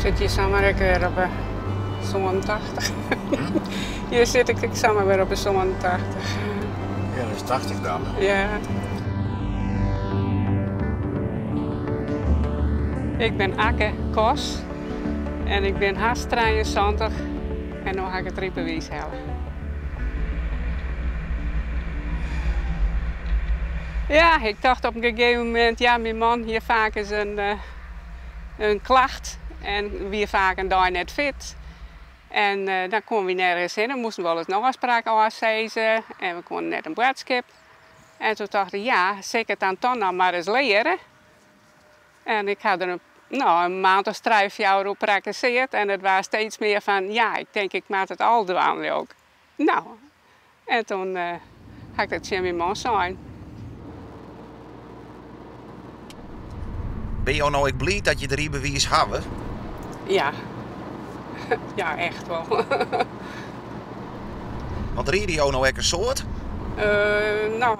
Sit hjir samar ek wer op 'e 87. Hjir sit ik ek samar wer op 'e 87. Ja, dat is 80 dan. Ja. Ik bin Akke Kos en ik bin hast 73 en no ha ik it rydbewiis helle. Ja, ik tocht op in gegeven momint, ja, myn man hie faak ris in in klacht en wie faak in dei net fit. En dan koene wy nergens hinne, moasten wolris in ôfspraak ôfsizze en we koene net in boadskip. En toen tocht ik, ja, sil ik it dan toch noch mar ris leare? En ik ha der in, no, in maand as trije, fjouwer oer prakkeseard en it waard steeds mear fan, ja, ik tink ik moat it al dwaan leau ik. No, en toen ha ik dat tsjin myn man sein. Binne jo no ek bliid dat je it rydbewiis hawwe? Ja. Ja, echt wol. Want ride jo no ek in soad? No,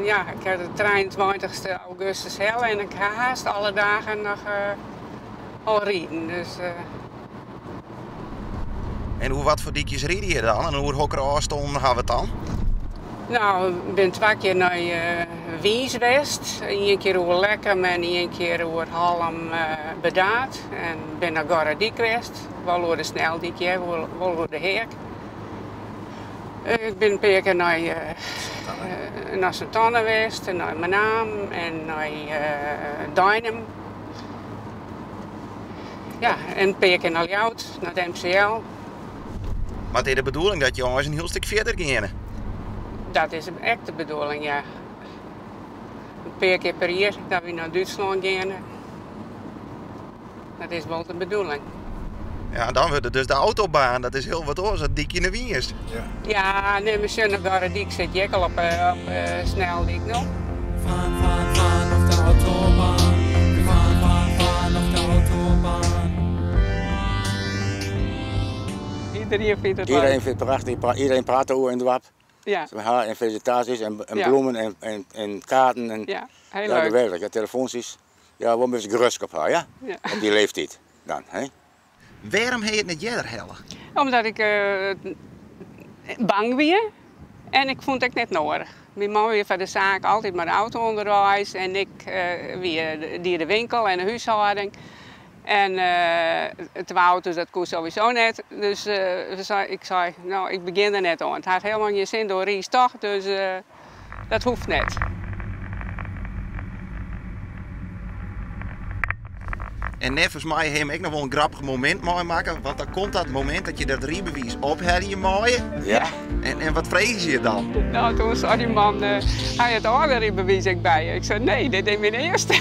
ja, ik ha de trijeentweintichste augustus helle en ik ha hast alle dagen noch al riden. Dus. En oer wat foar dykjes ride je dan en oer hokker ôfstânnen hawwe we it dan? No, ik bin twa kear nei Wyns west. Ien kear oer Lekkum en ien kear oer Hallum Burdaard. En bin nei Gorredyk west. Wol oer de sneldyk hear, wol oer de Heak. Ik bin in pear kear nei nei Sint-Anne west en nei Menaam en nei Deinum. Ja, en in pear kear nei Ljouwert, nei it MCL. Mar it is de bedoeling dat jo eins in hiel stik fierder geane? Dat is ek de bedoeling, ja. In pear kear per jier dat wy nei Dútslân geane. Dat is wol de bedoeling. Ja, dan wurdt it dus de autobaan. Dat is hiel wat oars as dykje nei Wyns. Ja, nee, we sjogge op de dyk sit je ek al op de sneldyk no. Fahren, fahren, fahren auf der Autobahn. Wir fahren, fahren, fahren auf der Autobahn. Iedereen vindt het leuk. Iedereen vindt het prachtig. Iedereen praat eroer yn it doarp. Ja. Ha en felisitaasjes en, en Ja. bloemen en, en, en kaarten. En, Ja, heel ja, leuk. geweldig. Ja, telefoantsjes. Ja, wol in bytsje grutsk op har, ja? Ja. Op dy leeftiid dan, hè? Wêrom ha je it net earder helle? Omdat ik bang wie en ik fûn it ek net noadich. Myn man wie foar de saak altyd mei de auto ûnderweis en ik wie die de winkel en de húshâlding. En twa auto's dat koe sowieso net. Dus ik sei, no ik begjin der net oan. It hat helemaal gjin sin, do rydst toch, dus dat hoecht net. En neffens my ha jim ek noch wol in grappich momint meimakke, want dan komt dat momint dat je dat rydbewiis ophelje meie. Ja. En wat freegje se je dan? No, toen sei dy man, ha je it âlde rydbewiis ek by je? Ik sei, nee, dit is myn earste.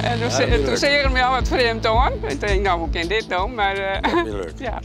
En toen seach er my al wat frjemd oan. Ik tink, no, hoe kin dit no? Mar, Dat wie leuk. ja.